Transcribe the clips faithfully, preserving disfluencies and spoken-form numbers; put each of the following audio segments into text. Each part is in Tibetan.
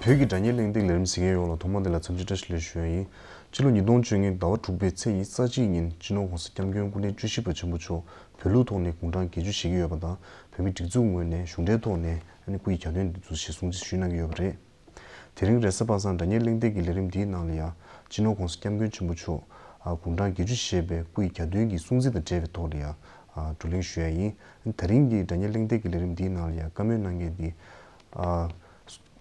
བོད་ཀྱི་དྲ་བརྙན་གླེང་སྟེགས་ལས་རིམ་གཟིགས་མཁན་ཡོངས་ལ་ཐོག་མ་དེ་ལ་འཚམས་འདྲི་བཀྲ་ཤིས་བདེ་ལེགས་ཞུ་ཡ་ཡིན། ཕྱི་ལོ་ཉིས་སྟོང་བཅོ་ལྔ་ཟླ་བ་དྲུག་པའི་ཚེས་ཉི་ཤུ་རྩ་གཅིག་ཉིན་སྤྱི་ནོར་༸གོང་ས་༸སྐྱབས་མགོན་སྐུ་ཕྲེང་བཅུ་བཞི་པ་ཆེན་པོ་མཆོག་བོད་ལུགས་ཐོག་ནས་དགུང་གྲངས་བརྒྱད་ཅུ་བཞེས་ཀྱི་ཡོད་པ་དང་། བོད་མིའི་སྒྲིག་འཛུགས་ངོས་ནས་གཞུང་འབྲེལ་ཐོག་ནས་ཨ་ནི་སྐུ་ཡི་གྱ་སྟོན་འདི་ཚོ་ཞེས་སྲུང་བརྩི་ཞུས་གནང་གི་ཡོད་པ་རེད། དེ་རིང་རེས་གཟའ་པ་སངས་དྲ་བརྙན་གླེང་སྟེགས་ཀྱི་ལས་རིམ་འདིའི་ནང་ལ་ཡང་སྤྱི་ནོར་༸གོང་ས་༸སྐྱབས་མགོན་ཆེན་པོ་མཆོག་ཨ་དགུང་གྲངས་བརྒྱད་ཅུ་བཞེས་པའི་སྐུ་ཡི་གྱ་སྟོན་གྱི་སྲུང་བརྩི་དང་འབྲེལ་བའི་ཐོག་ལ་ཡང་ཨ་བགྲོ་གླེང་ཞུ་ཡ་ཡིན། དེ་རིང་གི་དྲ་བརྙན་གླེང་སྟེགས་ཀྱི་ལས་རིམ་འདིའི་ནང་ལ་ཡང་བཀའ་མོལ་གནང་མཁན་འདི་ཨ་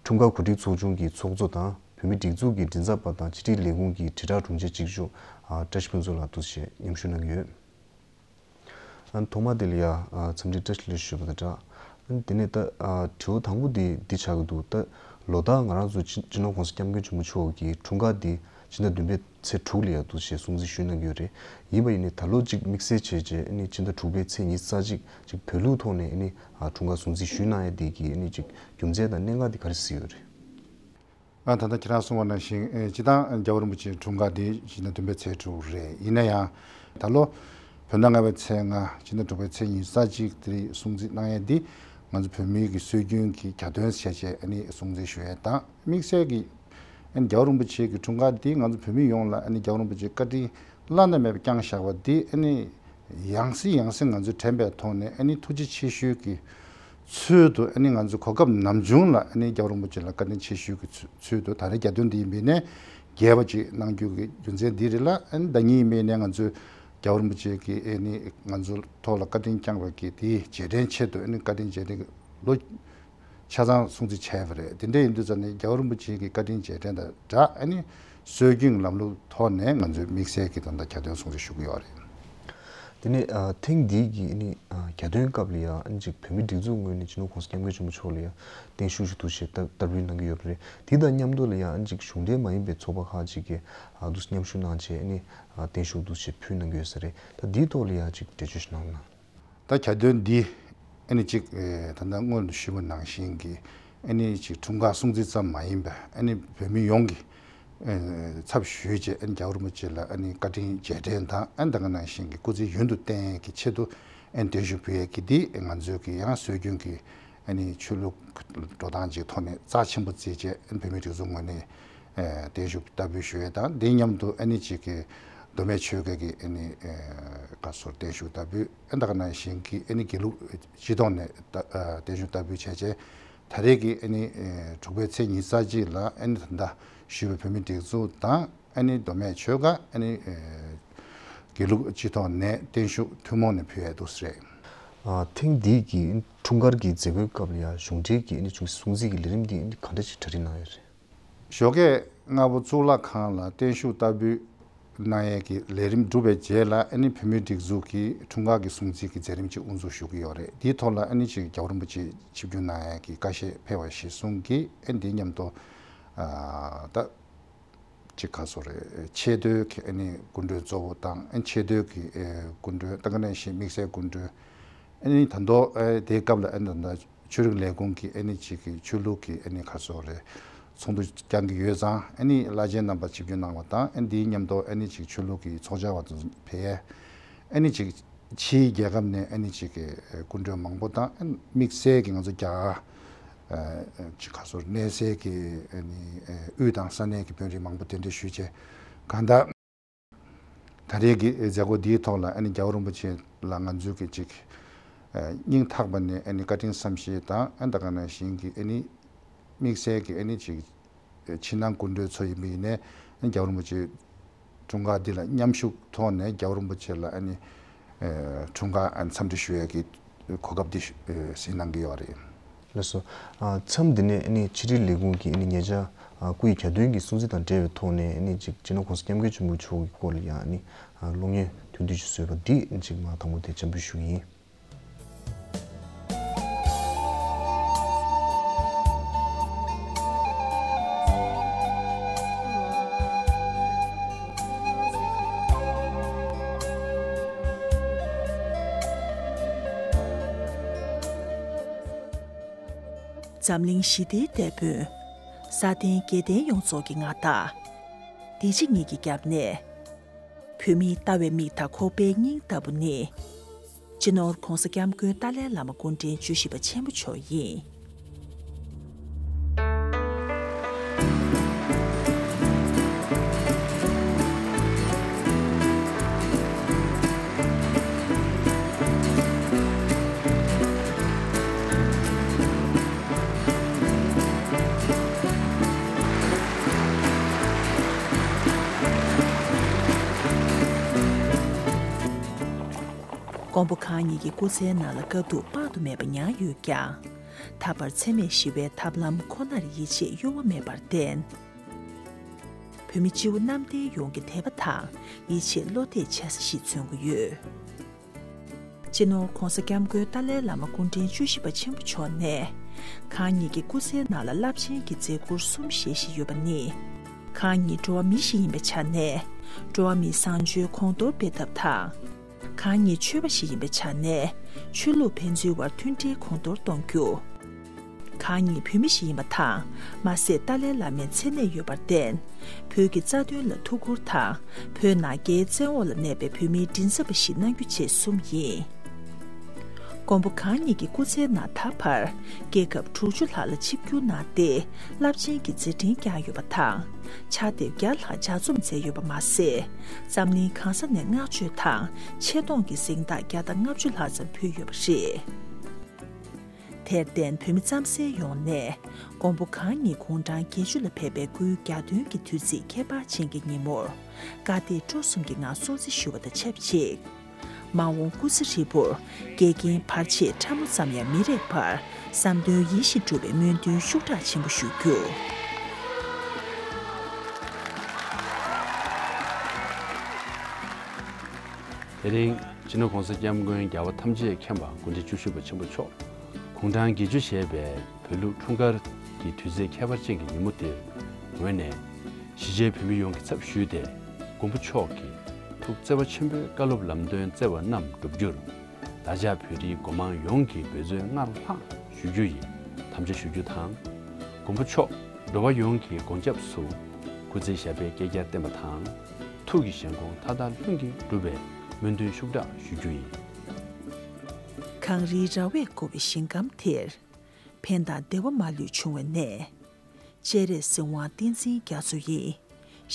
འཁྲུངས་སྐར་གོ་སྒྲིག་ཚོགས་ཆུང་གི་ཚོགས་གཙོ་དང་། བོད་མིའི་སྒྲིག་འཛུགས་ཀྱི་མགྲིན་ཚབ་པ་དང་ཕྱི་དྲིལ་ལས་ཁུངས་ཀྱི་དྲིལ་བསྒྲགས་དྲུང་ཆེ་གཅིག་ལྕོགས་ཨ་བཀྲ་ཤིས་ཕུན་ཚོགས་ལགས་འདུག་ཞེས་མཉམ་ཞུགས་གནང་གི་ཡོད། ཨ་ཐོག་མ་དེ་ལ་ཡ་ཨ་འཚམས་འདྲི་བཀྲ་ཤིས་བདེ་ལེགས་ཞུས་པ་དང་སྦྲགས། ཨ་དེ་ནས་ད་ཨ་དྲི་བ་དང་པོ་དེ་འདི་ཆགས་ཀྱི་འདུག་ད་ལོ་ལྟར་ང་རང་ཚོ་སྤྱི་སྤྱི་ནོར་༸གོང་ས་༸སྐྱབས་མགོན་ཆེན་པོ་མཆོག་གི་འཁྲུངས་སྐར་འདི་ཕྱི་ཟླ་བདུན་པའི་ཚེས་དྲུག་ལ་ཡ་འདུག་ཞེས་སྲུང་བརྩི་ཞུས་གནང་གི་ཡོད་རེད། ཡིན་པ་ཡིན་ནའི་ད་ལོ་གཅིག་དམིགས་བསལ་བྱས་རྗེས་ཨ་ནི་ཕྱི་ཟླ་དྲུག་པའི་ཚེས་ཉི་ཤུ་རྩ་གཅིག་ཅིག་བོད་ལུགས་ཐོག་ནས་ཨ་ནི་ཨ་འཁྲུངས་སྐར་སྲུང་བརྩི་ཞུས་གནང་ཡ་དེ་གི་ཨ་ནི་ཅིག་རྒྱུ་མཚན་དང་གནད་འགག་དེ་ག་རེ་གཟིགས་ཡོད་རེད། ཨ་ད་ལྟ་ཁྱེད་རང་གསུངས་པ་ནང་བཞིན་ཨེ་སྤྱིར་བཏང་རྒྱལ་བ་རིན་པོ་ཆེའི་འཁྲུངས་སྐར་འདི་ཕྱི་ཟླ་བདུན་པའི་ཚེས་དྲུག་རེད། ཡིན་ན་ཡང་ད་ལོ་བོད་ཟླ་ལྔ་པའི་ཚེས་ལྔ་ཕྱི་ཟླ་དྲུག་པའི་ཚེས་ཉི་ཤུ་རྩ་གཅིག་དེ་རིང་སྲུང་བརྩི་གནང་ཡས་འདི་ང་ཚོ་བོད་མིའི་གི་སྲོལ་རྒྱུན་གྱི་གྱ་སྟོན་བྱས་བྱས་ཨ་ནི་སྲུང་བརྩི་ཞུ་ཡས་དང་། དམིགས་བསལ་གྱི་ཨ་ནི་རྒྱལ་བ་རིན་པོ་ཆེ་གི་འཁྲུངས་སྐར་འདི་ང་ཚོ་བོད་མི་ཡོངས་ལ་ཨ་ནི་རྒྱལ་བ་རིན་པོ་ཆེའི་བཀའ་དྲིན་བླ་ན་མེད་པ་བསྐྱངས་བཞག་པ་འདི་ཨ་ནི་ཡང་སེ་ཡང་སེ་ང་ཚོས་དྲན་པའི་ཐོག་ནས་ཨ་ནི་ཐུགས་རྗེ་ཆེ་ཞུའི་གི་ཚུལ་དུ་ཨ་ནི་ང་ཚོས་གོ་སྐབས་ནམ་བྱུང་ལ་ཨ་ནི་རྒྱལ་བ་རིན་པོ་ཆེ་ལ་བཀའ་དྲིན་ཆེ་ཞུའི་གི་ཚུལ་ཚུལ་དུ་ད་རེས་གྱ་སྟོན་འདི་ཡིན་པས་ནས་རྒྱས་པ་ཅིག་གནང་རྒྱུ་གི་རྒྱུ་མཚན་འདི་རེད་ལ། ཨ་ནི་ཟླ་ཉིན་ཡིན་པས་ནས་ང་ཚོས་རྒྱལ་བ་རིན་པོ་ཆེ་གི་ཨ་ནི་ང་ཚོ་ཐོག་ལ་བཀའ་དྲིན་བསྐྱངས་པ་གི་དེའི་རྗེས་དྲན་ཆེད་དུ་ཨ་ནི་བཀའ་དྲིན་རྗེས་དྲན་གྱི་ལོ་ཆ་ཚང་སྲུང་བརྩི་བྱས་པ་རེད། དེ་འདྲ་ཡིན་དུས་ཙང་ནས་རྒྱལ་བ་རིན་པོ་ཆེ་གི་བཀའ་དྲིན་རྗེས་དྲན་དང་སྦྲགས་ཨ་ནི་སྲོལ་རྒྱུན་ལམ་ལུགས་ཐོག་ནས་ང་ཚོས་དམིགས་བསལ་གྱི་ད་ལྟ་གྱ་སྟོན་སྲུང་བརྩི་ཞུ་གི་ཡོད་རེད། དེ་ནས་ཨ་ཐེངས་འདིའི་གི་ཨ་ནི་ཨ་གྱ་སྟོན་སྐབས་ལ་ཡང་ཨ་ནི་ཅིག་བོད་མིའི་སྒྲིག་འཛུགས་ངོས་ནས་སྤྱི་ནོར་༸གོང་ས་༸སྐྱབས་མགོན་ཆེན་པོ་མཆོག་ལ་ཡང་བརྟན་བཞུགས་ཤིག་འདུག་ཞེས་བསྟར་བསྟར་འབུལ་གནང་གི་ཡོད་པ་རེད། དེ་དང་མཉམ་དུ་ལ་ཡང་ཨ་ནི་ཅིག་གཞུང་འབྲེལ་མ་ཡིན་པའི་ཚོགས་པ་ཁག་ཅིག་གིས་ཨ་འདུག་མཉམ་ཞུགས་གནང་བྱས་ཨ་ནི་ཨ་བརྟན་བཞུགས་འདུག་ཞེས་ཕུལ་གནང་གི་ཡོད་ས་རེད། ད་འདིའི་ཐོག་ལ་ཡང་ཅིག་འགྲེལ་བརྗོད་ཞིག་གནང་རོགས་གནང་། ད་གྱ་སྟོན་འདི་ཨ་ནི་ཅིག་ཨེ་ད་ལྟ་སྔོན་དུ་ཞུས་པ་ནང་བཞིན་གྱི་ཨ་ནི་ཅིག་འཁྲུངས་སྐར་སྲུང་བརྩི་ཙམ་མ་ཡིན་པ་ཨ་ནི་བོད་མི་ཡོངས་ཀྱི་ཨེ་ཚབ་ཞུས་བྱས་ཨ་ནི་རྒྱལ་བ་རིན་པོ་ཆེ་ལ་ཨ་ནི་བཀའ་དྲིན་རྗེས་དྲན་དང་ཨ་ནི་ད་ག་ནང་བཞིན་གྱི་སྐུ་ཚེ་ཡུན་དུ་བརྟན་གྱི་ཆེད་དུ་ཨ་ནི་བརྟན་བཞུགས་ཕུལ་ཡས་ཀྱི་འདི་ང་ཚོའི་གི་ཡང་སྲོལ་རྒྱུན་གྱི་ཨ་ནི་ཆོས་ལུགས་འགྲོ་སྟངས་ཅིག་ཐོག་ནས་རྩ་ཆེན་པོ་བརྩིས་བྱས་ཨ་ནི་བོད་མིའི་སྒྲིག་འཛུགས་ངོས་ནས་ཨེ་བརྟན་བཞུགས་བསྟར་འབུལ་ཞུ་ཡས་དང་། འདི་མཉམ་དུ་ཨ་ནི་ཅིག་གི་མདོ་སྨད་ཆོལ་ཁའི་གི་ཨ་ནི་ཨེ་ག་སོར་བརྟན་བཞུགས་བསྟར་འབུལ། ཨ་ད་ག་ནང་བཞིན་གྱི་ཨ་ནི་དགེ་ལུགས་སྤྱི་ཐོག་ནས་ད་ཨ་བརྟན་བཞུགས་བསྟར་འབུལ་བྱས་རྗེས་ད་རེས་ཀྱི་ཨ་ནི་ཨེ་དྲུག་པའི་ཚེས་ཉི་ཤུ་རྩ་གཅིག་ལ་ཨ་ནི་ད་ལྟ་ཞུས་པའི་བོད་མིའི་སྒྲིག་འཛུགས་དང་ཨ་ནི་མདོ་སྨད་ཆོལ་ཁ་ཨ་ནི་ཨེ་དགེ་ལུགས་སྤྱི་ཐོག་ནས་བརྟན་བཞུགས་ཐུན་མོང་ནས་ཕུལ་ཡས་འདུག་ཟེར། ཨ་ཐེངས་འདིའི་གི་འཁྲུངས་སྐར་གྱི་མཛད་སྒོའི་སྐབས་ལ་ཡང་གཞུང་འབྲེལ་གྱི་ཨ་ནི་ཅུང་ཟད་སྲུང་བརྩི་གི་ལས་རིམ་འདི་ཨ་ནི་ག་འདྲ་ཞིག་གྲ་སྒྲིག་གནང་ཡོད་རེད། ཞོགས་ཀས་སྔ་པོ་གཙུག་ལག་ཁང་ལ་བརྟན་བཞུགས་བསྟར་འབུལ་གནང་ཡས་ཀྱི་ལས་རིམ་གྲུབ་པའི་རྗེས་ལ་ཨ་ནི་བོད་མིའི་སྒྲིག་འཛུགས་ཀྱི་འཁྲུངས་སྐར་གྱི་སྲུང་བརྩི་གི་མཛད་རིམ་ཅིག་དབུ་འཛུགས་ཞུ་གི་ཡོད་རེད། དེའི་ཐོག་ལ་ཨ་ནི་ཅིག་རྒྱལ་བ་རིན་པོ་ཆེ་ཆིབས་བསྒྱུར་གནང་ཡས་ཀྱི་བཀའ་ཤག་ཕེབས་པ་གཞིར་བཟུང་གིས་ཨ་ནི་དེ་མཉམ་དུ་ཨ་ད་ཅིག་ག་སོ་རེད། ཆེས་མཐོའི་གི་ཨ་ནི་སྐུ་མགྲོན་གཙོ་བོ་དང་ཨ་ནི་ཆེས་མཐོའི་གི་ཨེ་སྐུ་མགྲོན་ད་ག་ནང་བཞིན་དམིགས་བསལ་སྐུ་མགྲོན་ཨ་ནི་ད་དུང་ཨེ་དེའི་སྐབས་ལ་ཨ་ནི་ད་ལྟ་ཆོས་རིག་ལས་ཁུངས་ཀྱི་ཨ་ནི་ཅིག་གི་ཆོས་ལུགས་ཀྱི་ཨ་ནི་ག་སོ་རེད། ཚོགས་འདུ་བསྐྱང་གི་ཡོད་ཙང་ཨ་ནི་བླ་ཆེན་རྣམ་པ་ཆིབས་བསྒྱུར་གནང་བ་དང་ཨ་ནི་དེའི་མཉམ་དུ་ཨ་ནི་ཅིག་ཆོས་ལུགས་ཀྱི་ཚོགས་བཅར་བ་དང་ཕེབས་ཨ་ནི་ཅིག་ཕྱིའི་རྒྱལ་ཁབ་ནས་ཨ་ནི་ཅིག་གི་སྐུ་མགྲོན་མང་པོ་དང་ཨ་ནི་དམིགས་བསལ་གྱི་ང་ཚོ་རྒྱ་གར་ཅིག་ག་སོ་གནས་སའི་གི་ཨ་ནི་དབུས་དང་ས་གནས་ཀྱི་དཔོན་རིགས་མང་པོ་གདན་འདྲེན་ཞུས་བྱས་གང་ལྟར། ད་རེས་ཀྱི་མཛད་སྒོ་འདིའི་ཐོག་ལ་ཨ་ནི་རྒྱལ་བ་རིན་པོ་ཆེ་ལ་ང་ཚོས་ཀྱི་ཅིག་ཨ་སྙིང་ཐག་པ་ནས་ཨ་ནི་བཀའ་དྲིན་བསམ་ཤེས་དང་ཨ་ད་ག་ནང་བཞིན་གྱི་ཨ་ནི་དམིགས་བསལ་གྱི་ཨ་ནི་ཅིག་ཕྱི་ནང་སྐུ་མགྲོན་ཚོ་ཡིན་པ་ཡིན་ནའི་ཨ་ནི་རྒྱལ་བ་རིན་པོ་ཆེ་འཁྲུངས་སྐར་འདི་ལ་མཉམ་ཞུགས་ཐོག་ནས་རྒྱལ་བ་རིན་པོ་ཆེ་ལ་ཨ་ནི་ཨ་འཁྲུངས་སྐར་ཨ་ནི་འཚམས་འདྲི་ཞུ་ཡས་ཀྱི་གོ་སྐབས་འདི་ཨ་གཟིགས་གནང་གི་ཡོད་རེད། ལགས་སོ། ཨ་མཚམས་འདི་ནས་ཨ་ནི་ཕྱི་དྲིལ་ལས་ཁུངས་ཀྱི་ཨ་ནི་ཉེ་ཆར་ཨ་སྐུ་ཡི་གྱ་སྟོན་གྱི་སྲུང་བརྩི་དང་འབྲེལ་བའི་ཐོག་ནས་ཨ་ནི་ཅིག་སྤྱི་ནོར་༸གོང་ས་༸སྐྱབས་མགོན་ཆེན་པོ་མཆོག་གི་སྐོར་ལ་ཡང་ཨ་ནི་ཨ་གློག་བརྙན་ཐུང་ཐུང་ཞིག་བཟོས་པ་འདི་ཨ་ནི་ཅིག་མར་དང་པོ་དེ་འཚམས་འདྲི་ཞུ་གི་ཡིན། འཛམ་གླིང་ཞི་བདེའི་དེད་དཔོན། སྲ་བརྟན་རྒྱལ་བརྟན་ཡོངས་རྫོགས་ཀྱི་མངའ་བདག་བདེ་སྐྱིད་ཉིད་ཀྱི་སྐྱབས་གནས། བོད་མིའི་ལྟ་བའི་མིག་དང་ཁོག་པའི་སྙིང་ལྟ་བུ་ནི། སྤྱི་ནོར་༸གོང་ས་༸སྐྱབས་མགོན་ཏཱ་ལའི་བླ་མ་སྐུ་ཕྲེང་བཅུ་བཞི་པ་ཆེན་པོ་མཆོག་ཡིན། ཁོང་ཉིད་ཀྱི་སྐུ་ཚེའི་ནང་ལ་དཀའ་སྡུག་དཔག་ཏུ་མེད་པ་མྱངས་ཡོད་ཀྱང་། ད་བར་འཚེ་མེད་ཞི་བའི་ཐབས་ལམ་ཁོ་ནར་ཡིད་ཆེས་གཡོ་བ་མེད་པར་བརྟེན། བོད་མི་སྤྱི་བོ་གནམ་བསྟན་ཡོངས་ཀྱི་དད་པ་དང་ཡིད་ཆེས་བློ་གཏད་བྱ་ས་ཞིག་མཚོན་གྱི་ཡོད། སྤྱི་ནོར་༧གོང་ས་༧སྐྱབས་མགོན་ཏཱ་ལའི་བླ་མ་སྐུ་ཕྲེང་བཅུ་བཞི་པ་ཆེན་པོ་མཆོག་ནས། ཁོང་ཉིད་ཀྱི་སྐུ་ཚེའི་ནང་ལ་རླབས་ཆེན་གྱི་མཛད་ཁུར་གསུམ་བཞེས་བཞིན་ཡོད་པ་ནི། ཁོང་ཉིད་འགྲོ་བ་མི་ཞིག་ཡིན་པའི་ཆ་ནས། འགྲོ་བ་མིའི་བཟང་སྤྱོད་གོང་མཐོར་སྤེལ་ཐབས་དང་། ཁོང་ཉིད་ཆོས་པ་ཞིག་ཡིན་པའི་ཆ་ནས། ཆོས་ལུགས་ཕན་ཚུན་བར་མཐུན་སྒྲིལ་གོང་མཐོར་གཏོང་རྒྱུ། ཁོང་ཉིད་བོད་མི་ཞིག་ཡིན་པ་དང་། མ་ཟད་ཏཱ་ལའི་བླ་མའི་མཚན་གནས་ཡོད་པར་བརྟེན། བོད་ཀྱི་རྩ་དོན་ལ་ཐུགས་ཁུར་དང་། བོད་ནང་རྒྱའི་བཙན་འོག་ལ་གནས་པའི་བོད་མིའི་མགྲིན་ཚབ་པ་ཞིག་གནང་རྒྱུ་བཅས་གསུམ་ཡིན། མགོན་པོ་གང་ཉིད་ཀྱི་སྐུ་ཚེའི་ནང་ད་བར་རྒྱལ་ཁབ་དྲུག་ཅུ་ལྷག་ལ་ཆིབས་བསྒྱུར་གནང་སྟེ་རླབས་ཆེན་གྱི་མཛད་འཕྲིན་བསྐྱངས་ཡོད་པ་དང་། ཕྱག་དེབ་བརྒྱ་ལྷག་ལྗགས་རྩོམ་མཛད་ཡོད་པ་མ་ཟད། འཛམ་གླིང་གང་ས་ནས་བསྔགས་བརྗོད་དང་ཆེ་མཐོང་གི་གཟེངས་རྟགས་བརྒྱ་དང་ལྔ་བཅུ་ལྷག་ཙམ་ཕུལ་ཡོད་པ་རེད། དེར་བརྟེན་བོད་མི་རྩམ་ཟན་ཡོངས་ནས་མགོན་པོ་གང་ཉིད་དགུང་གྲངས་བརྒྱད་ཅུ་ལ་ཕེབས་པའི་སྐུའི་གྱ་སྟོན་གྱི་དུས་ཚིགས་ཁྱད་པར་ཅན་གྱི་ཉིན་མོར་བཀའ་གཏེར་སྤྲོ་གསུམ་གྱི་ངང་སྲུང་བརྩི་ཞུ་བ་དང་ཆབས་ཅིག་མ་འོངས་སྐུ་ཚེ་ཧྲིལ་པོར་འགལ་རྐྱེན་བར་ཆད་ཕྲ་མོ་ཙམ་ཡང་མི་རེག་པར་བསམ་དོན་ཡིད་བཞིན་འགྲུབ་པའི་སྨོན་འདུན་ཤུགས་དྲག་ཆེན་པོ་ཞུ་རྒྱུ། དེ་རིང་སྤྱི་ནོར་༧གོང་ས་༧སྐྱབས་མགོན་རྒྱལ་བ་ཐམས་ཅད་མཁྱེན་པ་སྐུ་ཕྲེང་བཅུ་བཞི་པ་ཆེན་པོ་མཆོག་དགུང་གྲངས་བརྒྱད་ཅུ་བཞེས་པའི་བོད་ལུགས་འཁྲུངས་སྐར་གྱི་དུས་ཚེས་ཁྱད་པར་ཅན་གྱི་ཉིན་མོ་འདིར་ངོས་ནས་གཞིས་བྱེས་བོད་མི་ཡོངས་ཀྱི་ཚབ་ཞུས་ཏེ། མགོན་པོ་མཆོག་གི་ཐུགས་བརྩེ་བ་ཆེན་པོའི་བཀའ་སློབ་ལམ་སྟོན་བརྩེ་བ་རྣམས་འགྲུབ་རྒྱུར། བདག་ཅག་བོད་རིགས་སྒོ་མང་ཡོངས་ཀྱིས་འབད་བརྩོན་སྔར་ལྷག་ཞུ་རྒྱུ་ཡི་དམ་བཅའ་ཞུ་རྒྱུ་དང་། མགོན་པོ་མཆོག་འགྲོ་བ་ཡོངས་ཀྱི་མགོན་སྐྱབས་སུ་སྐུ་ཚེ་ཞབས་པད་བསྐལ་བརྒྱར་བརྟན་པ་དང་། ཐུགས་ཀྱི་བཞེད་དགོངས་མཐའ་དག་ལྷུན་གྱིས་འགྲུབ་པའི་སྨོན་འདུན་ཤུགས་དྲག་ཞུ་རྒྱུ་ཡིན། གངས་རིའི་ར་བས་བསྐོར་བའི་ཞིང་ཁམས་དེར། ཕན་དང་བདེ་བ་མ་ལུས་འབྱུང་བའི་གནས། སྤྱན་རས་གཟིགས་དབང་བསྟན་འཛིན་རྒྱ་མཚོ་ཡི།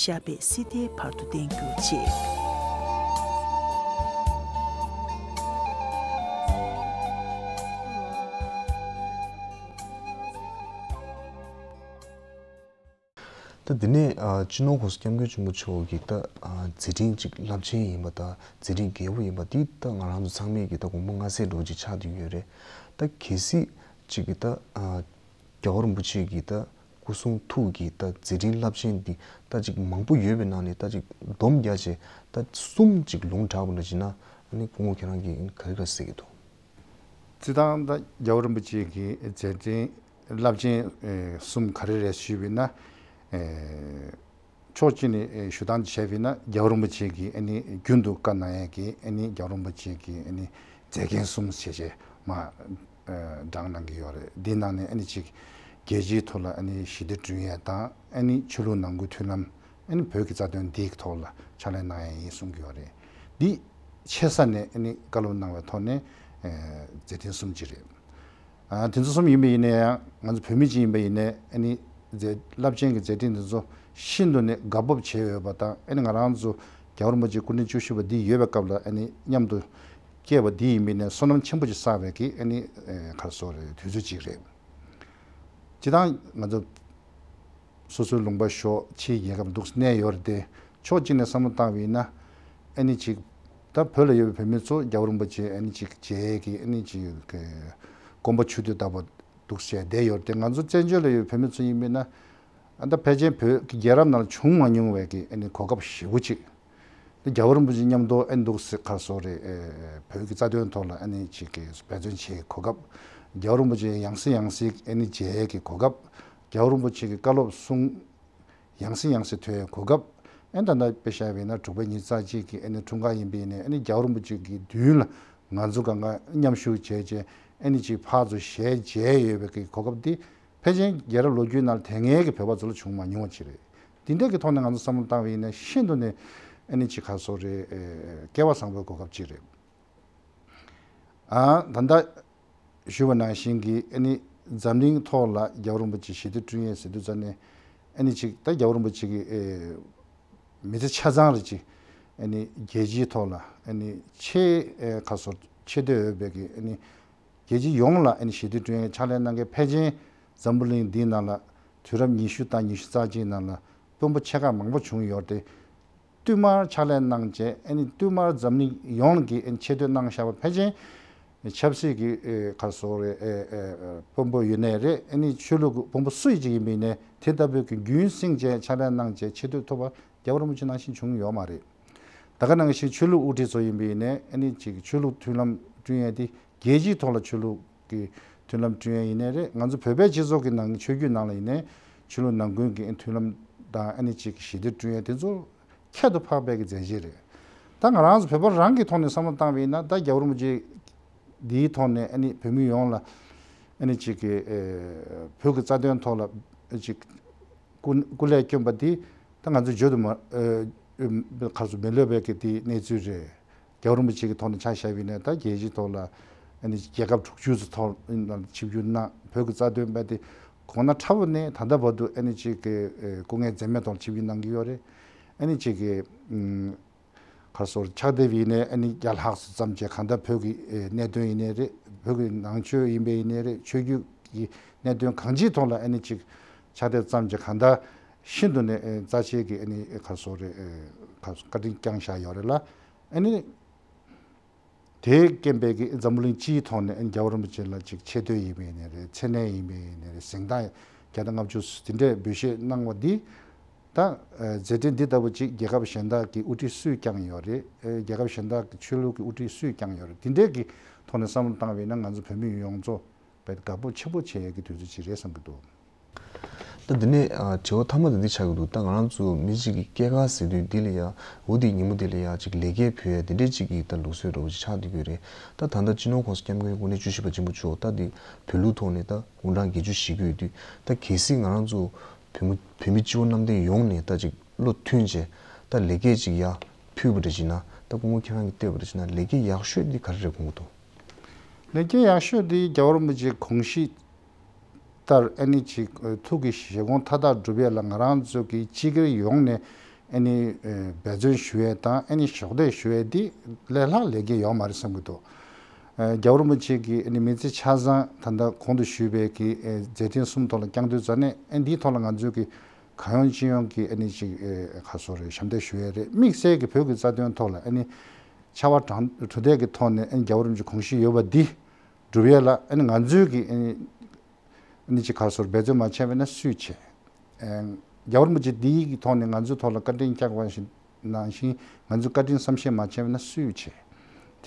ཞབས་པད་སྲིད་མཐའི་བར་དུ་བརྟན་གྱུར་ཅིག་ད་འདི་ནས་ཨ་སྤྱི་ནོར་༧གོང་ས་༧སྐྱབས་མགོན་ཆེན་པོ་མཆོག་གི་ད་ཨ་མཛད་འཕྲིན་ཅིག་རླབས་ཆེན་ཡིན་པ་དང་མཛད་འཕྲིན་རྒྱས་པོ་ཡིན་པ་འདི་ད་ང་རང་ཚོ་ཚང་མས་ཀྱི་ད་དགོངས་པ་མངའ་གསལ་འདྲ་བོ་ཅིག་ཆགས་བསྡད་ཡོད་རེད། ད་གལ་སྲིད་ཅིག་གི་ད་ཨ་རྒྱལ་བ་རིན་པོ་ཆེ་གི་ད་སྐུ་གསུང་ཐུགས་ཀྱི་ད་མཛད་འཕྲིན་རླབས་ཆེན་འདི་ད་ཅིག་མང་པོ་ཡོད་པའི་ནང་ནས་ད་ཅིག་སྡོམ་རྒྱག་བྱས་ད་གསུམ་ཅིག་ལུང་དྲངས་པ་འདྲ་བྱས་ན་ཨ་ནི་སྐུ་ངོ་ཁྱེད་རང་གིས་ག་རེ་ག་རེ་ཟེར་གྱི་འདུག་སྤྱིར་བཏང་ད་རྒྱལ་བ་རིན་པོ་ཆེ་གི་མཛད་འཕྲིན་རླབས་ཆེན་ཨེ་གསུམ་ག་རེ་རེད་ཞུས་པ་ཡིན་ན། ཨེ་ཕྱོགས་གཅིག་ནས་ཨེ་ཞུ་སྟངས་བྱས་པ་ཡིན་ན་རྒྱལ་བ་རིན་པོ་ཆེ་གིས་ཨ་ནི་རྒྱུན་དུ་བཀའ་གནང་ཡས་ཀྱི་ཨ་ནི་རྒྱལ་བ་རིན་པོ་ཆེ་གི་ཨ་ནི་མཛད་འགན་གསུམ་བྱས་བྱས་མ་ཨེ་བགྲངས་གནང་གི་ཡོད་རེད། འདིའི་ནང་ནས་ཨ་ནི་གཅིག་རྒྱལ་སྤྱིའི་ཐོག་ལ་ཨ་ནི་ཞི་བདེ་བསྐྲུན་ཡས་དང་ཨ་ནི་ཆོས་ལུགས་ནང་ཁུལ་མཐུན་ལམ། ཨ་ནི་བོད་ཀྱི་རྩ་དོན་འདིའི་ཐོག་ལ་ཕྱག་ལས་གནང་ཡས་ཡིན་གསུང་གི་ཡོད་རེད། འདི་ཆེ་ས་ནས་ཨ་ནི་བཀའ་སློབ་གནང་བའི་ཐོག་ནས་ཨེ་མཛད་འཕྲིན་གསུམ་ཅིག་རེད། ཨ་དེ་ཚོ་གསུམ་ཡིན་པ་ཡིན་ན་ཡང་ང་ཚོ་བོད་མི་ཅིག་ཡིན་པ་ཡིན་ནའི་ཨ་ནི་མཛད་རླབས་ཆེན་གྱི་མཛད་འཕྲིན་དེ་ཚོ་ཤིན་ཏུ་ནས་དགའ་སྤོབས་བྱེད་འོས་པ་དང་ཨ་ནི་ང་རང་ཚོ་རྒྱལ་བ་རིན་པོ་ཆེ་སྐུ་ཕྲེང་བཅུ་བཞི་པ་འདི་ཡོད་པའི་སྐབས་ལ་ཨ་ནི་མཉམ་དུ་སྐྱེས་པ་འདི་ཡིན་པ་ཡིན་ནའི་བསོད་ནམས་ཆེན་པོ་ཅིག་བསགས་པའི་གི་ཨ་ནི་ཨེ་ག་རེ་ཟེར་དགོས་རེད། དུས་ཚོད་ཅིག་རེད། སྤྱིར་བཏང་ང་ཚོ་སོ་སོའི་ལུང་པ་ཤོར་ཕྱིའི་རྒྱལ་ཁབ་འདུག་གནས་ཡོད་རེད་དེ། ཕྱོགས་གཅིག་ནས་བསམ་བློ་བཏང་བ་ཡིན་ན་ཨ་ནི་ཅིག་ད་བོད་ལ་ཡོད་པའི་བོད་མི་ཚོ་རྒྱལ་བ་རིན་པོ་ཆེ་ཨ་ནི་ཅིག་མཇལ་གི་ཨ་ནི་ཅིག་གི་དགོངས་པ་ཆུ་ཚོད་ལྟ་བུ་འདུག་བྱས་བསྡད་ཡོད་རེད་དེ། ང་ཚོ་བཙན་བྱོལ་ལ་ཡོད་པའི་བོད་མི་ཚོ་ཡིན་པ་ཡིན་ན་ཨ་ད་ཕལ་ཆེར་བོད་ཀྱི་རྒྱལ་རབས་ནང་ལ་བྱུང་མ་མྱོང་བའི་གི་ཨ་ནི་གོ་སྐབས་ཞེ་པོ་ཅིག་ད་རྒྱལ་བ་རིན་པོ་ཆེ་མཉམ་དུ་ཨེ་འདུག་སེ་ག་རེ་ཟེར་དགོས་རེད། ཨེ་བོད་ཀྱི་རྩ་དོན་ཐོག་ལ་ཨ་ནི་ཅིག་གི་འབད་བརྩོན་བྱེད་གོ་སྐབས། རྒྱལ་བ་རིན་པོ་ཆེ་ཡང་སེ་ཡང་སེ་ཨ་ནི་མཇལ་གྱི་གོ་སྐབས། རྒྱལ་བ་རིན་པོ་ཆེ་གི་བཀའ་སློབ་གསུང་ཡང་སེ་ཡང་སེ་ཐོས་གོ་སྐབས། ཨེ་ད་ལྟ་དཔེ་བཞག་པ་ཡིན་ན་དྲུག་པའི་ཉི་ཤུ་རྩ་གཅིག་གི་ཨ་ནི་འཁྲུངས་སྐར་ཡིན་པ་ཡིན་ནའི་ཨ་ནི་རྒྱལ་བ་རིན་པོ་ཆེ་གི་མདུན་ལ་ང་ཚོ་གང་ག་མཉམ་ཞུགས་བྱས་བྱས་ཨ་ནི་ཅིག་ཕར་ཚུར་ཞལ་མཇལ་ཡོད་པའི་གི་གོ་སྐབས་འདི་ཕལ་ཆེར་རྒྱལ་རབས་ལོ་རྒྱུས་ནང་ལ་དེ་སྔའི་གི་བོད་པ་ཚོ་ལ་བྱུང་མ་མྱོང་བ་ཅིག་རེད། འདི་འདྲ་གི་ཐོག་ནས་ང་ཚོ་བསམ་བློ་བཏང་བ་ཡིན་ན་ཤིན་ཏུ་ནས་ཨ་ནི་ཅིག་ག་རེ་ཟེར་དགོས་རེད། ཨེ་སྐལ་བ་བཟང་པོའི་གོ་སྐབས་ཅིག་རེད། ཨ་ད་ལྟ་ཞུས་པ་ནང་བཞིན་གྱི་ཨ་ནི་འཛམ་གླིང་ཐོག་ལ་རྒྱལ་བ་རིན་པོ་ཆེ་ཞི་བདེ་བསྐྲུན་ཡས་ཟེར་དུས་ཙ་ནས་ཨ་ནི་ཅིག་ད་རྒྱལ་བ་རིན་པོ་ཆེ་གི་ཨེ་མི་ཚེ་ཆ་ཚང་རེད་ཅིག་ཨ་ནི་རྒྱལ་སྤྱིའི་ཐོག་ལ་ཨ་ནི་ཆེས་ཨེ་ག་རེ་ཟེར་ཆེ་བསྟོད་འོས་པའི་གི་ཨ་ནི་རྒྱལ་སྤྱི་ཡོངས་ལ་ཨ་ནི་ཞི་བདེ་བསྐྲུན་ཡས་ཕྱག་ལས་གནང་མཁན་ཕལ་ཆེར་འཛམ་བུ་གླིང་འདིའི་ནང་ལ་དུས་རབས་ཉི་ཤུ་དང་ཉི་ཤུ་རྩ་གཅིག་ནང་ལ་དཔོན་པོ་ཆེ་ཁག་མང་པོ་བྱུང་ཡོད་དེ། བསྟུད་མར་ཕྱག་ལས་གནང་བྱས། ཨ་ནི་བསྟུད་མར་འཛམ་གླིང་ཡོངས་ཀྱི་ཨ་ནི་ཆེ་བསྟོད་གནང་བཞག་པ་ཕལ་ཆེར་ཆབ་སྲིད་ཀྱི་ཨེ་ག་རེ་ཟེར་དགོས་རེད། ཨེ་ཨེ་དཔོན་པོ་ཡིན་ནའི་རེད། ཨ་ནི་ཆོས་ལུགས་ཀྱི་དཔོན་པོ་སུ་ཡིན་ཅིག་ཡིན་པ་ཡིན་ནའི་དེ་ལྟ་བུའི་གི་རྒྱུན་བསྲིངས་བྱས་ཕྱག་ལས་གནང་བྱས་ཆེ་བསྟོད་ཐོབ་པ་རྒྱལ་བ་རིན་པོ་ཆེ་ནང་བཞིན་བྱུང་ཡོད་མ་རེད། ད་ག་ནང་བཞིན་ཆོས་ལུགས་དབུ་ཁྲིད་ཚོ་ཡིན་པ་ཡིན་ནའི་ཨ་ནི་ཅིག་ཆོས་ལུགས་མཐུན་ལམ་བསྐྲུན་ཡས་དེ་རྒྱལ་སྤྱིའི་ཐོག་ལ་ཆོས་ལུགས་ཀྱི་མཐུན་ལམ་བསྐྲུན་ཡས་ཡིན་ནའི་རེད། ང་ཚོ་བོད་པའི་སྤྱི་ཚོགས་ཀྱི་ནང་ཆོས་བརྒྱུད་ནང་ལ་ཡིན་ནའི་ཆོས་ལུགས་ནང་ཁུལ་གྱི་མཐུན་ལམ་དང་ཨ་ནི་ཅིག་ཞི་བདེ་བསྐྲུན་ཡས་དེ་ཚོ་ཁྱད་དུ་འཕགས་པའི་གི་མཛད་རྗེས་རེད། ད་ང་རང་ཚོ་བོད་པ་རང་གི་ཐོག་ནས་བསམ་བློ་བཏང་བ་ཡིན་ན། ད་རྒྱལ་བ་རིན་པོ་ཆེ་འདིའི་ཐོག་ནས་ཨ་ནི་བོད་མི་ཡོངས་ལ་ཨ་ནི་ཅིག་གི་ཨེ་བོད་ཀྱི་རྩ་དོན་ཐོག་ལ་ཅིག་སྐུ་སྐུ་ལས་བསྐྱོན་པ་འདི་ད་ང་ཚོས་བརྗོད་དུ་མ་ཨེ་ཨེ་ག་རེ་ཟེར་མི་ལོད་པའི་གི་དེ་གནས་ཚུལ་རེད། རྒྱལ་བ་རིན་པོ་ཆེ་གི་ཐོག་ནས་ཆ་བཞག་པ་ཡིན་ན། ད་རྒྱལ་སྤྱིའི་ཐོག་ལ་ཨ་ནི་རྒྱལ་ཁབ་དྲུག་ཅུ་ཙམ་ཐོག་ཆིབས་བསྒྱུར་གནང་། བོད་ཀྱི་རྩ་དོན་སྦས་ཏེ་གོང་ན་ཕྲ་བོ་ནས་ད་ལྟ་བར་དུ་ཨ་ནི་ཅིག་གི་ཨེ་སྐུ་ངལ་འཛེམས་མེད་ཐོག་ལ་ཆིབས་བསྒྱུར་གནང་གི་ཡོད་རེད། ཨ་ནི་ཅིག་གི་ཨུམ་ག་རེ་ཟེར་ཕྱག་དེབ་ཡིན་ནའི་ཨ་ནི་བརྒྱ་ལྷག་ཙམ་བྱས། གང་ལྟར་བོད་ཀྱི་ཨེ་གནད་དོན་ཡིན་ནའི་རེད། བོད་ཀྱི་ནང་ཆོས་ཡིན་པ་ཡིན་ནའི་རེད། ཆོས་བརྒྱུད་ཀྱི་གནད་དོན་གང་ཅིའི་ཐོག་ལ་ཨ་ནི་ཅིག་ཕྱག་དེབ་བརྩམས་བྱས། གང་ལྟར་ཤིན་ཏུ་ནས་ཨེ་རྩ་ཆེའི་གི་ཨ་ནི་ག་རེ་ཟེར་རེད། ཨེ་ག་རེ་ཟེར་བཀའ་དྲིན་བསྐྱངས་བཞག་ཡོད་རེད་ལ། ཨ་ནི་དེའི་རྐྱེན་པས་ཀྱི་འཛམ་བུ་གླིང་སྤྱིའི་ཐོག་ནས་རྒྱལ་བ་རིན་པོ་ཆེ་ལ་ཅིག་ཆེ་བསྟོད་ཡིན་པ་ཡིན་ནའི་རེད། མཚན་གནས་ཡིན་པ་ཡིན་ནའི་རེད། གཟེངས་རྟགས་བརྒྱ་དང་ལྔ་བཅུ་དེ་འདྲས་འབུལ་བཞེས་གནང་བ་འདི། ད་ཨ་མཛད་འཕྲིན་འདི་ལྟ་བུ་ཅིག་རྒྱལ་ཁབ་གཞན་དག་གི་དབུ་ཁྲིད་སུས་བསྐྱངས་ཡོད་རེད། ཨ་རྒྱལ་ཁབ་གཞན་དག་གི་ཆོས་ལུགས་ཀྱི་དབུ་ཁྲིད་སུས་བསྐྱངས་ཡོད་རེད། དེ་འདྲས་ཀྱི་ཐོག་ནས་བསམ་བློ་བཏང་བ་ཡིན་ན། ང་ཚོ་བོད་མི་ཡོངས་རྫོགས་དཔེ་དགའ་པོ་ཆེན་པོ་བྱེད་ཡས་ཀྱི་དུས་ཚོད་ཅིག་རེད་བསམ་གྱི་འདུག། ད་འདི་ནས་ཨ་དྲི་བ་མཐའ་མ་དེ་འདི་ཆགས་ཀྱི་འདུག། ད་ང་རང་ཚོ་མི་གཅིག་གི་སྐྱེས་སྐར་ཟེར་དུས་འདི་ལ་ཡ། འོ་དེའི་ཉིན་མོ་དེ་ལ་ཡ་ཅིག་ལེགས་སྐྱེས་ཕུལ་ཡ་དེ་འདྲས་ཅིག་གི་ད་ལུགས་སྲོལ་འདྲ་བོ་ཅིག་ཆགས་བསྡད་ཀྱི་ཡོད་རེད། ད་ད་ལྟ་སྤྱི་ནོར་༸གོང་ས་༸སྐྱབས་མགོན་སྐུ་ཕྲེང་བཅུ་བཞི་པ་ཆེན་པོ་མཆོག་ད་འདི་བོད་ལུགས་ཐོག་ནས་ད་དགུང་གྲངས་བརྒྱད་ཅུ་བཞེས་ཀྱི་ཡོད་དུས། ད་གལ་སྲིད་ང་རང་ཚོ་བོད་མི་བོད་མི་སྤྱི་བོ་གནམ་བསྟན་ཡོངས་ནས་ད་ཅིག་བློ་མཐུན་བྱས། ད་ལེགས་སྐྱེས་ཅིག་ཡ་ཕུལ་བ་རེད་བྱས་ན། ད་སྐུ་ངོ་ཁྱེད་རང་གིས་བལྟས་པ་རེད་བྱས་ན། ལེགས་སྐྱེས་ཡག་ཤོས་འདི་ག་རེ་རེད་དགོངས་ཀྱི་འདུག། ལེགས་སྐྱེས་ཡག་ཤོས་འདི་རྒྱལ་བ་རིན་པོ་ཆེའི་དགོངས་གཞི་ལྟར་ཨ་ནི་ཅིག་ཐུགས་ཀྱི་བཞེད་དགོངས་མཐའ་དག་འགྲུབ་ཡས་ལ་ང་རང་ཚོ་གི་སྤྱི་སྒེར་ཡོངས་ནས་ཨ་ནི་འབད་བརྩོན་ཞུ་ཡས་དང་། ཨ་ནི་གཞོགས་འདེགས་ཞུ་ཡས་འདི་ལས་ལྷག་ལེགས་སྐྱེས་ཡོད་མ་རེད་བསམ་གྱི་འདུག། རྒྱལ་བ་རིན་པོ་ཆེ་གི་ཨ་ནི་མི་ཚེ་ཆ་ཚང་ད་ལྟ་གོང་དུ་ཞུས་པའི་གི་མཛད་འཕྲིན་གསུམ་ཐོག་ལ་བསྐྱངས་དུས་ཙ་ནས། ཨ་འདིའི་ཐོག་ལ་ང་ཚོས་གི་གང་ཡོང་ཅི་ཡོང་གི་ཨ་ནི་ཅིག་ཨེ་ག་རེ་ཟེར་རེད། ཞབས་འདེགས་ཞུ་ཡས་རེད། དམིགས་བསལ་གྱི་བོད་ཀྱི་རྩ་དོན་ཐོག་ལ་ཨ་ནི་ཕྱར་བ་གྲུ་འདེགས་ཀྱི་ཐོག་ནས་ཨ་ནི་རྒྱལ་བ་རིན་པོ་ཆེའི་དགོངས་གཞི་ཡོད་པ་འདི་འགྲུབ་ཡས་ལ་ཨ་ནི་ང་ཚོས་ཀྱི་ཨ་ནི་ཨ་ནི་ཅིག་ག་རེ་ཟེར་རེད། འབད་བརྩོན་མ་བྱས་པ་ཡིན་ན་སུས་བྱེད། ཨེ་རྒྱལ་བ་རིན་པོ་ཆེ་འདིའི་གི་ཐོག་ནས་ང་ཚོའི་ཐོག་ལ་བཀའ་དྲིན་བསྐྱངས་པ་ནང་བཞིན། ང་ཚོས་བཀའ་དྲིན་བསམ་ཤེས་མ་བྱས་པ་ཡིན་ན་སུས་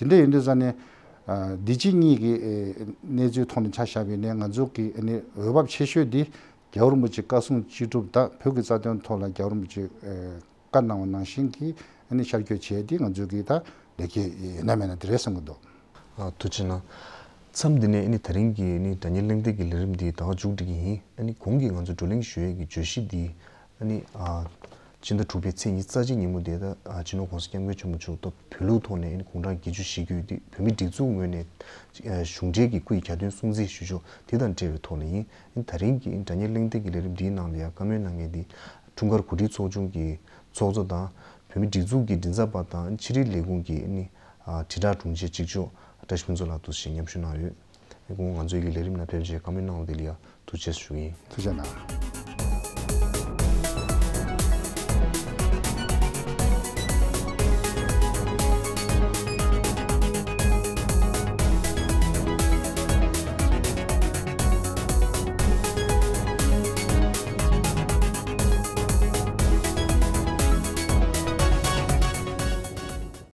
བྱེད། དེ་འདྲ་ཡིན་དུས་ཙ་ནས་ཨ་འདི་ཕྱི་གཉིས་ཀྱི་ཨེ་གནས་ཚུལ་ཐོག་ནས་ཆ་བཞག་པ་ཡིན་ན། ང་ཚོ་གི་ཨ་ནི་འོས་འབབ་ཆེ་ཤོས་འདི་རྒྱལ་བ་རིན་པོ་ཆེའི་བཀའ་གསུང་ཅི་སྒྲུབ་དང་། བོད་ཀྱི་རྩ་དོན་ཐོག་ལ་རྒྱལ་བ་རིན་པོ་ཆེས་ཨེ་བཀའ་གནང་བ་ནང་བཞིན་གྱི་ཨ་ནི་ཤར་བསྐྱོད་བྱས་ཏེ། ང་ཚོས་ཀྱི་ད་ལེགས་སྐྱེས་ཡོད་ན་མེད་ན་དེ་རེད་བསམ་གྱི་འདུག། ཨ་ཐུགས་རྗེ་གནང་། མཚམས་འདི་ནས་ཨ་ནི་ད་རིང་གི་ཨ་ནི་དྲ་བརྙན་གླེང་སྟེགས་ཀྱི་ལས་རིམ་འདི་ད་ག་མཇུག་སྒྲིལ་གྱི་ཡིན། ཨ་ནི་གོང་གི་ང་ཚོ་བགྲོ་གླེང་ཞུ་ཡས་ཀྱི་བརྗོད་གཞི་འདི་ཨ་ནི་ཨ་སྤྱི་ཟླ་དྲུག་པའི་ཚེས་ཉི་ཤུ་རྩ་གཅིག་ཉིན་མོ་དེ། ད་ཨ་སྤྱི་ནོར་༸གོང་ས་༸སྐྱབས་མགོན་ཆེན་པོ་མཆོག་ད་བོད་ལུགས་ཐོག་ནས་ཨ་ནི་དགུང་གྲངས་བརྒྱད་ཅུ་བཞེས་ཀྱི་ཡོད་དུས། བོད་མིའི་སྒྲིག་འཛུགས་ངོས་ནས་ཨ་གཞུང་འབྲེལ་གྱི་སྐུའི་གྱ་སྟོན་སྲུང་བརྩི་ཞུ་ཕྱོགས་དེ་དང་འབྲེལ་བའི་ཐོག་ལ་ཡིན། ཨ་ནི་ད་རིང་གི་དྲ་བརྙན་གླེང་སྟེགས་ཀྱི་ལས་རིམ་འདིའི་ནང་ལ་ཡང་བཀའ་མོལ་གནང་མཁན་འདི་འཁྲུངས་སྐར་གོ་སྒྲིག་ཚོགས་ཆུང་གི་ཚོགས་གཙོ་དང་། བོད་མིའི་སྒྲིག་འཛུགས་ཀྱི་མགྲིན་ཚབ་པ་དང་ཕྱི་དྲིལ་ལས་ཁུངས་ཀྱི་ཨ་ནི་ཨ་དྲིལ་བསྒྲགས་དྲུང་ཆེ་གཅིག་ལྕོགས་བཀྲ་ཤིས་ཕུན་ཚོགས་ལགས་འདུག་ཞེས་མཉམ་ཞུགས་གནང་ཡོད། ཨ་ནི་ཁོང་ང་ཚོའི་གི་ལས་རིམ་ནང་ཕེབས་བྱས་བཀའ་མོལ་གནང་བ་དེ་ལ་ཡང་ཐུགས་རྗེ་ཆེ་ཞུ་གི་ཡིན། ཐུགས་རྗེ་གནང་།